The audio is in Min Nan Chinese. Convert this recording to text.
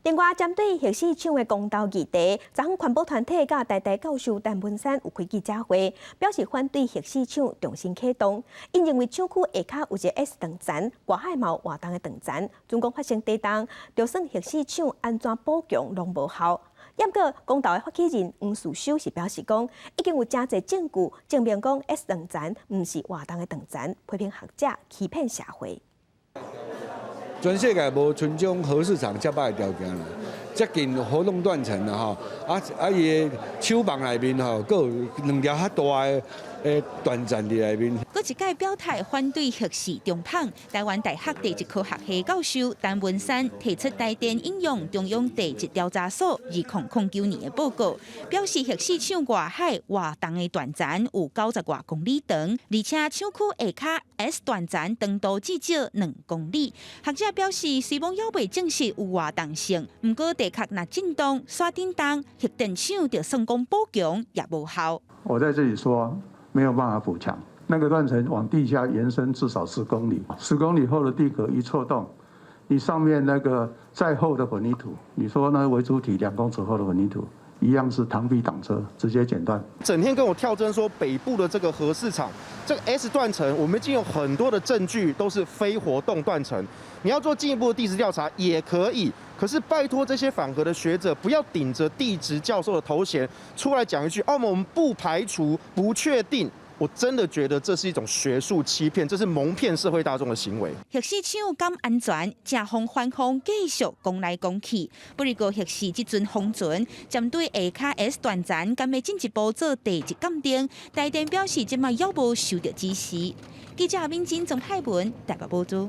另外，針對核四廠的公投議題，昨昏環保團體佮台大教授陳文山有開記者會，表示反對核四廠重新啟動。𪜶認為廠區下跤有一個 S 斷層，外海嘛有活動的斷層，準講發生地動，就算核四廠按怎補強攏無效。毋過，公投的發起人黃士修是表示講，已經有誠濟證據證明講 S 斷層毋是活動的斷層，批評學者欺騙社會。全世界無賰這種核四廠遮歹的條件啦，接近活動斷層啦吼，啊啊伊的廠房內面吼，閣有兩條較大的的斷層佇內面。閣一擺表態反對核四重麭，臺灣大學地質科學系教授陳文山提出台電引用中央地質調查所2009年的報告，表示核四廠外海活動的斷層有90外公里長，而且廠區下跤 S 斷層長度至少2公里。學者表示，雖罔猶未證實有活動性，毋過地殼若震動、煞振動，核電廠就算講補強也無效。我在這裡說，沒有辦法補強。那個斷層往地下延伸至少十公里，十公里厚的地殼一錯動，你上面那個再厚的混凝土，你說那圍築體2公尺厚的混凝土，一樣是螳臂擋車，直接剪斷。整天跟我跳針說北部的這個核四廠，這個 S 斷層，我們已經有很多的證據都是非活動斷層。你要做進一步的地質調查也可以，可是拜託這些反核的學者，不要頂着地質教授的頭銜出來講一句，哦，我們不排除、不確定。我真的覺得這是一種學術欺騙，這是蒙騙社會大眾的行為。核四廠敢安全，正方反方繼續講來講去。不過核四這陣風船針對下跤 S 斷層，敢欲進一步做地質鑑定？台電表示這擺猶無收到指示。記者敏珍、曾海文台北報道。